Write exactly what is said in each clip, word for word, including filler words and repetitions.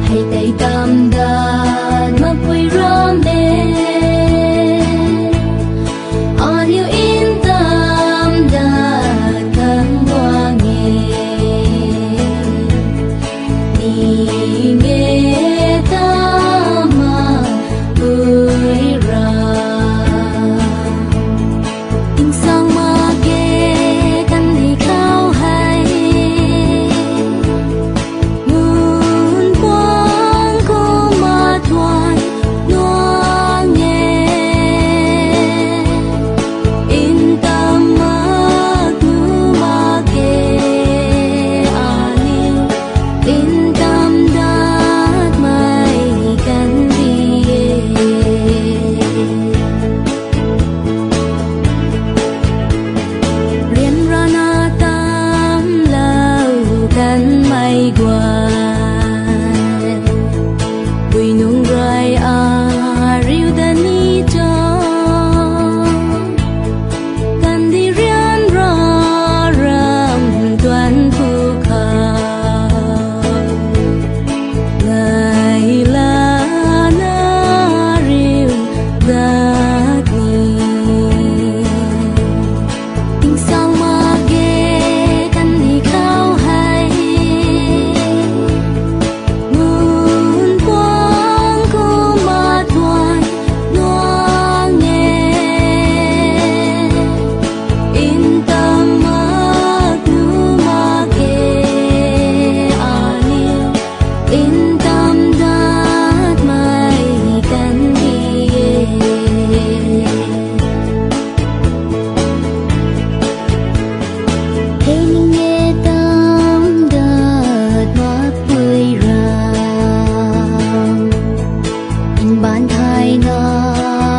Hei tei tam dat makpui ram e, aniu ntam dat kan guang e, ni nge tama pui ram. Tingsaeng mak ge kandih khou hei, mun puang kumna tuang nuang e, ntam mak nu mak ge, aniu ntam datmei kandih e. Ryanrana tamlou kanmei guay, pui nunc rui ariu dat ni cho, kandih ryanra ram tuan phu khou, ngai lana riu dat ni. Tingsaeng mak ge kandih khou hei, mun puang kumna tuang nuang e, ntam mak nu mak ge, aniu ntam datmei kandih e. Hei ni nge tam dat makpui ram, mbaanv thayna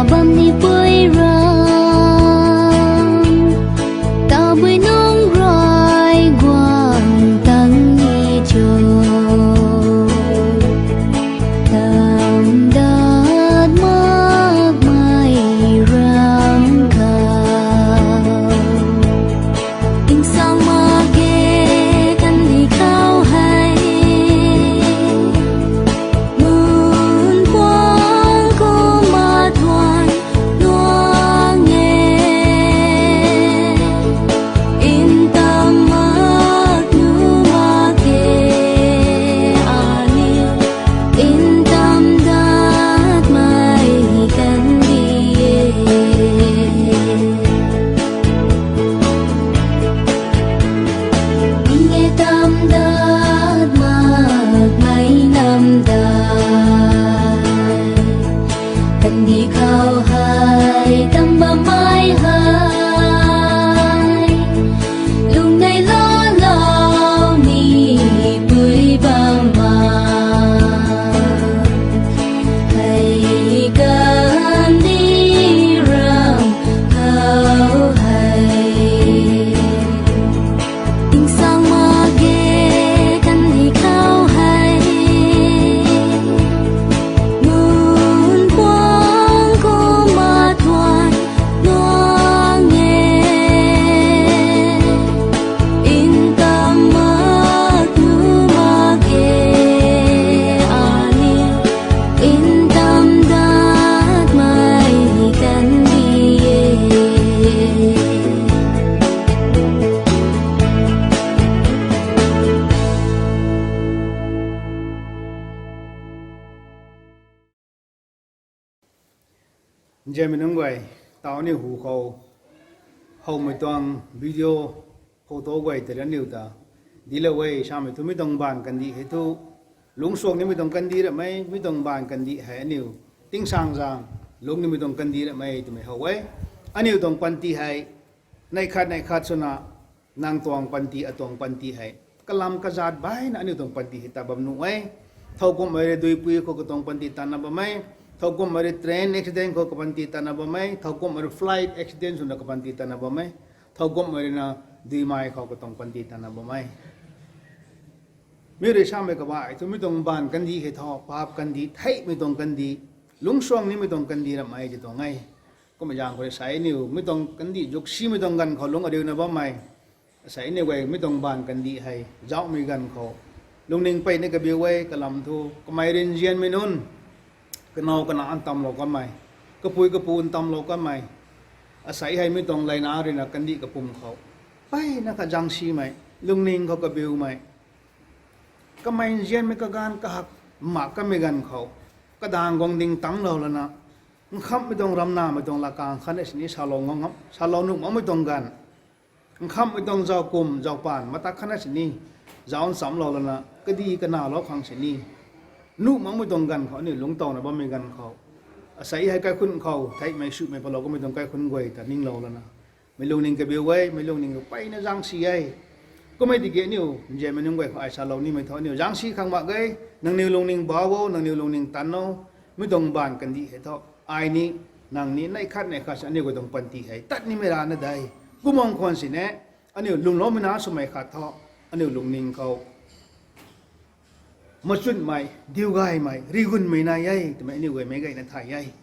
bam ni pui ram, tabui nunc rui guang tang ni cho, tam dat makmei ram khou. Tingsaeng mak ge kandih khou hei, mun puang kumna tuang nuang e, ntam mak nu mak ge, aniu ntam datmei kandih e. Ni nge tam dat makmei nam dai, kandih khou hei tam bammei hei, lungneilou lou ni pui bam ma, hei kandih ram khou hei. Tingsaeng mak ge kandih khou hei, mun puang kumna tuang nuang e, ntam mak nu mak ge, aniu ntam datmei kandih e. Nzianmei nunc guay, taw aniu hu khou, howmei tuang video, photo guay tei aniu ta dinclou e. Samei thu mi tuang mbaanv kandih hei thu, lungcsuang nimei tuang kandih ramei, mi tuang mbaanv kandih hei aniu tingsaengzaeng lungc nimei tuang kandih ramei twmei how e. Aniu tuang panty hei neih khat neih khat swna, nang tuang panty, atuang panty hei kalam kazat baihna aniu tuang panty hei tat bam nuh e. Thowkumhmei rui duipui khou katuang panty tatna bam e. Thowkumhmei rui train accident khou kapanty tatna bam e. Thowkumhmei rui flight accident swna kapanty tatna bam e. Thowkumhmei ruina duimei khou katuang panty tatna bam e. Mi rui samei kabaih thu mi tuang mbaanv kandih hei thu paap kandih, theihmei tuang kandih, lungcsuang nimei tuang kandih ramei ti tuang e. Kummei zaeng khou rui sa aniu mi tuang kandih zuksimei tuang ganv khou lungc ariuna bammei, Asei aniu guay mi tuang baanv kandih hei zauhmei ganv khou, lungning peyna kabiu e, kalam thu kamei rinzianmei nunc, kanow kana ntamlou kanmei, kapui kapu ntamlou kanmei, asei hei mi tuang layna ruina kandih kapwm khou, peyna kazangsimei, lungning khou kabiumei, kamei nzianmei kaganv kahak mak kamei ganv khou, kadaeng guang ding tangclou lana, nkhamhmei tuang ramnamei tuang lakang khatna sini salou ngam, salou nuh makmei tuang ganv, nkhamhmei tuang zaukum zaupaanv mata khatna sini zauc nchamclou lana kadi kanalou khang sini nuh makmei tuang ganv khou aniu lungctowna bammei ganv khou, asei hei kaikhunc khou theihmei sumei palou kamei tuang kaikhunc guay ta ninglou lana, meic lungning kabiu e, meic lungning kapeyna zangsi e. Kummei tiki aniu nzianmei nunc guay khou ai salou nimei thu aniu zangsi khang mak ge. Nangniw lungning bau o, nangniw lungning tan o, mi tuang baanv kandih hei thu, ai ni, nang ni neih khat neih khat si aniu guay tuang panty hei tat nimei rana de. Kumna khwan sini, aniu lwmloumei na swmei khat thu, aniu lungning khou machunmei, diugaymei, rigunmei nai e twmei aniu guay meic gayna thay e.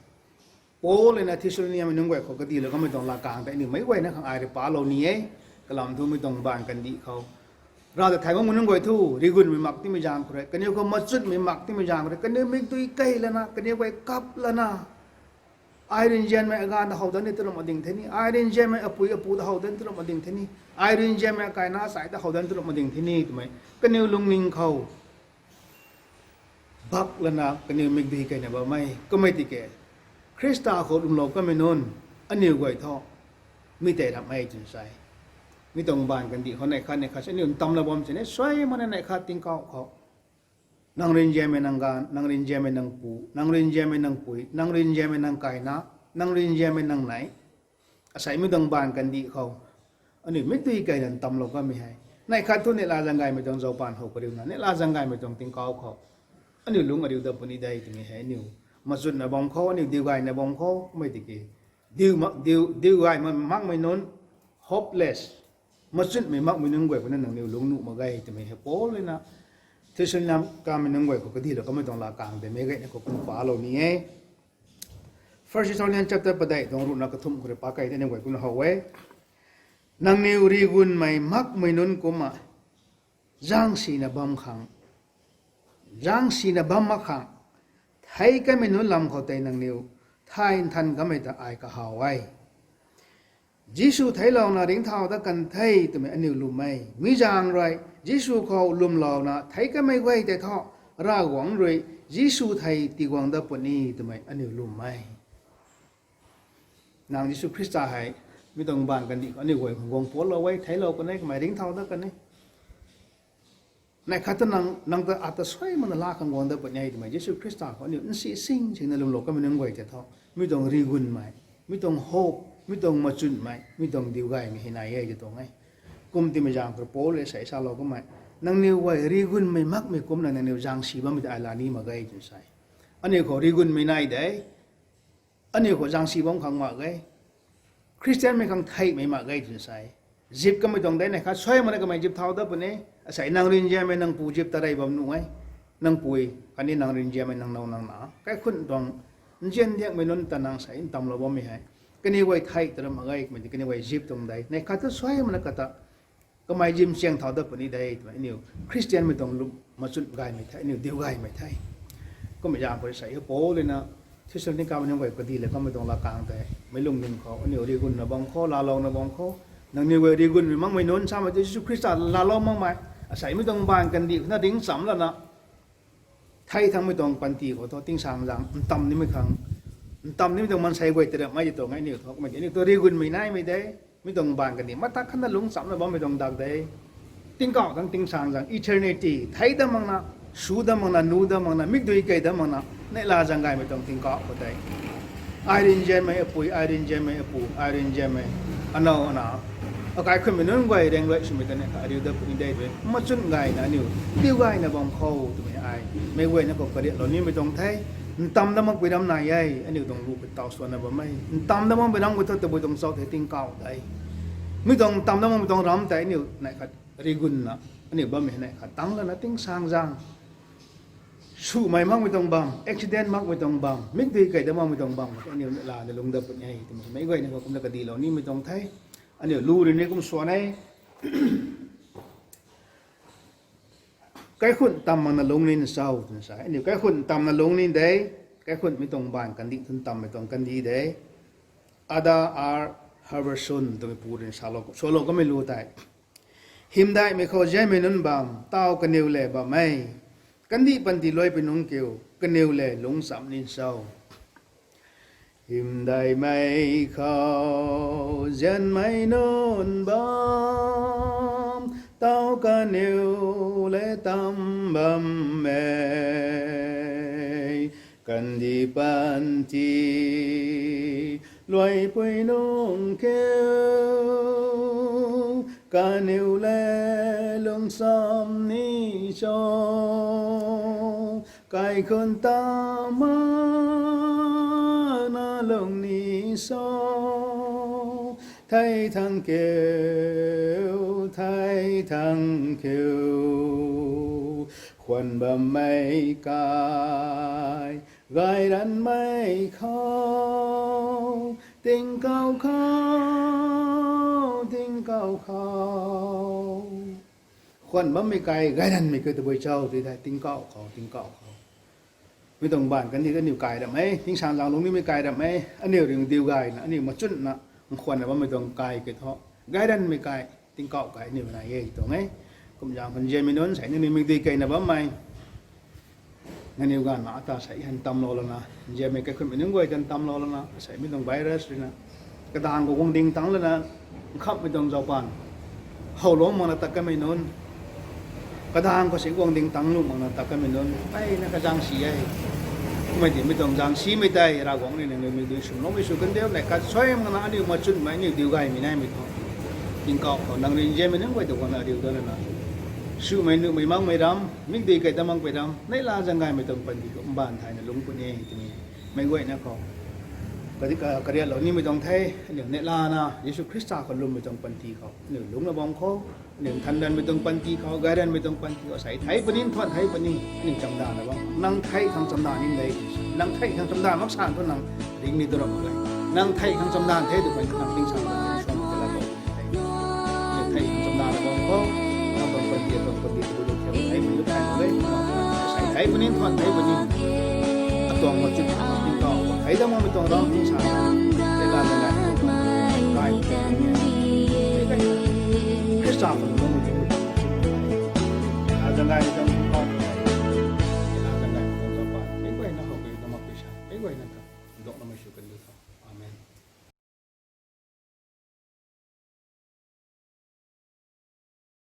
Paul ruina Thessaloniamei nunc guay khou kadilou kamei tuang lakang tei aniu meic guayna khang ai rui palou ni e. Kalam thu mi tuang baanv kandih khou, Rav ta thay makmei nunc guay thu rigunmei mak timei zaeng khou rui, kaniw khou machunmei mak timei zaeng khou rui, kaniw mikdui key lana, kaniw guay kap lana, ai rinzianmei aganv ta how dan ni twlou mak ding the ni, ai rinzianmei apui apu ta how dan ni twlou mak ding the ni, ai rinzianmei akaina sai ta how dan ni twlou mak ding the ni twmei kaniw lungning khou bak lana kaniw mikdui keyna bammei. Kummei tiki Khrista khou lwmlou kamei nunc, aniu guay thu mi tei ramh e twna sa e. Mi tuang baanv kandih khou neih khat neih khat si aniu ntamna bam sini, suai makna neih khat tingkauh khou, nang rinzianmei nang ganv, nang rinzianmei nang pu, nang rinzianmei nang pui, nang rinzianmei nang kaina, nang rinzianmei nang nei, asei mi tuang baanv kandih khou aniu mikdui keyna ntamlou kamei hei, neih khat thu neihla zaeng gaymei tuang zaupaanv how kariuna, neihla zaeng gaymei tuang tingkauh khou aniu lungc ariu dat puni de twmei hei aniu machunna bam khou, aniu diugayna bam khou, kummei tiki diu, diu, diugaymei makmei nunc, hopeless, machunmei makmei nunc guay khou na nangniw lungc nuh mak ge twmei hei Paul ruina Thessalonica kamei nunc guay khou kadilou kamei tuang lakang tei meic gayna khou kum palou ni e. First Thessalonians chapter padeih tuang ruhna kathumh khou rui pa key tei aniu guay kumna how e. Nangniw rigunmei makmei nunc kumna zangsina bam khang, zangsina bam mak khang, thei kanmei nunc lam khou tei nangniw thay nthan kamei ta ai kahaw e. Jisu theiclouna ringcthau dat kan the twmei aniu lwm e. Mi zaeng rui Jisu khou lwmlouna thei kanmei guay tei thu Ravguangc rui Jisu thei tiiguang dat puni twmei aniu lwm e. Nang Jisu Khrista hei mi tuang baanv kandih khou aniu guay khang guang puatlou e, theiclou kan e, kamei ringcthau dat kan e. Neih khat thu nang, nang ta ata suai makna laa khang guang dat puni e twmei Jisu Khrista khou aniu nsi sing singna lwmlou kamei nunc guay tei thu mi tuang rigunmei, mi tuang hope, mi tuang machunmei, mi tuang diugaymei hei nai e tei tuang e. Kum timei zaeng khou Paul rui sa salou kamei, nangniw guay rigunmei makmei kumna nangniw zangsi bammei ta ai laa ni mak ge twna sa e. Aniu khou rigunmei nai de, aniu khou zangsi bam khang mak ge, Khristianmei khang theihmei mak ge twna sa e. Zip kanmei tuang de, neih khat suai makna kamei zip thau dat puni e. Asei nang rinzianmei nang pu zip ta rey bam nuh e. Nang pui khatni nang rinzianmei nang now nang na, kaikhunc tuang nzian diakmei nunc ta nang sei ntamlou bammei hei kaniw guay theih ta ram mak ge, kamei tei kaniw guay zip tuang de. Neih khat thu suai makna kata kamei zip chiang thau dat puni de twmei aniu Khristianmei tuang lum machun gaymei the, aniu diugaymei the. Kummei zaeng khou rui sa e Paul ruina Thessalonica mei nunc guay khou kadilou kamei tuang lakang tei meic lungning khou aniu rigunna bam khou, laalouna bam khou, nangniw guay rigunmei makmei nunc samei tei Jisu Khrista laalou makmei, asei mi tuang baanv kandih khou na ringctham lana thei thangmei tuang panty khou thu tingsaengzaeng ntam nimei khang, ntam nimei tuang maansei guay tei ramh e tei tuang e. Aniu thu kamei tei aniu thu rigunmei naimei de, mi tuang baanv kandih mata khatna lungc chamna bammei tuang dak de. Tingkauh thangc tingsaengzaeng eternity thei dat makna, su dat makna, nu dat makna, mikdui key dat makna neihla zaeng gaymei tuang tingkauh khou tei ai rinzianmei apui, ai rinzianmei apu, ai rinzianmei anow ana, akaikhunmei nunc guay rengluai swmei ta neih khat ariu dat puni de twmei machun gayna aniu diugayna bam khou twmei ai meic guayna khou kariatlou nimei tuang the. Ntam dat makpui ram nai e, aniu tuang lu khou taw suanna bam e. Ntam dat makpui ram khou thu tabui tuang chau thei tingkauh de. Mi tuang ntam dat makpui tuang ram tei aniu neih khat rigunna, aniu bammei neih khat tang lana tingsaengzaeng sumei makmei tuang bam, accident makmei tuang bam, mikdui key dat makmei tuang bam khou aniu neihla na lungc dat puni e twmei meic guayna khou kumna kadilou nimei tuang the. Aniu lu rui ni kum suan e. Kaikhunh tam makna lungc ni cho twna sa. Aniu kaikhunh tamna lungc ni de, kaikhunhmei tuang baanv kandih thun tammei tuang kandih de. Ada R Robertson twmei pu rui salou, salou kamei lu tei, hymdaihmei khou nzianmei nunc bam, taw kaniw le bam e. Kandih panty luaipui nungc kiu, kaniw le lungc cham ni cho. Hymdaihmei khou nzianmei nunc bam, taw kaniw le tam bam e. Kandih panty luaipui nungc kiu, kaniw le lungc cham ni cho. Kaikhunh tam makna lungc ni cho. Thei thangc kiu, thei thangc kiu. Khwan bammei kai, gayranmei khou, tingkauh khou, tingkauh khou. Khwan bammei kai, gayranmei khou tabui cho, tei thei tingkauh khou, tingkauh khou. Mi tuang baanv kandih aniu kai ram e, tingsaengzaeng lungc nimei kai ram e, aniu ringdiu gayna, aniu machunna, nkhwanna bammei tuang kai kiu thu, gayranmei kai, tingkauh kai aniu nai e tuang e. Kumzaeng khou nzianmei nunc, sei nangniw mikdui keyna bammei, nangniw ganv na ata sei han tamlou lana, nzianmei kaikhunhmei nunc guay tan tamlou lana, sei mi tuang virus ruina, kadaeng khou guang ding tangc lana, nkhamhmei tuang zaupan, howlou makna tat kanmei nunc, kadaeng khou si guang ding tangc lu makna tat kanmei nunc, mpeyna kazaeng si e. Kummei ti mi tuang zaeng simei tei Ravguangc rui nangniw mikdui swmloumei sw kandiu, neih khat suai makna aniu machunmei, aniu diu gaymei naimei thu, tingkauh khou nang rui nzianmei nunc guay tu guangna ariu dat lana, swmei nuhmei makmei ram, mikdui key dat makpui ram, neihla zaeng gaymei tuang panty khou mbaanv thayna lungc puni e twmei, meic guayna khou, kadi ka, kariatlou nimei tuang the, aniu neihlana Jisu Khrista khou lwmmei tuang panty khou aniu lungcna bam khou, aniu nthandanmei tuang panty khou, gayranmei tuang panty khou, sei thei puni, nthan thei puni, aniu chamdanna bam, nang thei khang chamdan ni de, nang thei khang chamdan mak san thu nang ringni tu ram mak ge, nang thei khang chamdan the tw khang nang tingsaengzaeng suan tei laa tou the. Thei chamdanna bam khou, nang tuang panty, tuang panty tu lu thei, thei puni, thei puni, sei thei puni, nthan thei puni. Atuang machun, tingkauh khou thei dat makmei tuang ram tingsaeng, tei laa zaeng gay, kai, Khrista khou lungc ni, laa zaeng gaymei tuang tingkauh, laa zaeng gaymei tuang zaupan, meic guayna khou kei na makpui sa, meic guayna ta, ndauhna mei sw kandiu tho. Amen.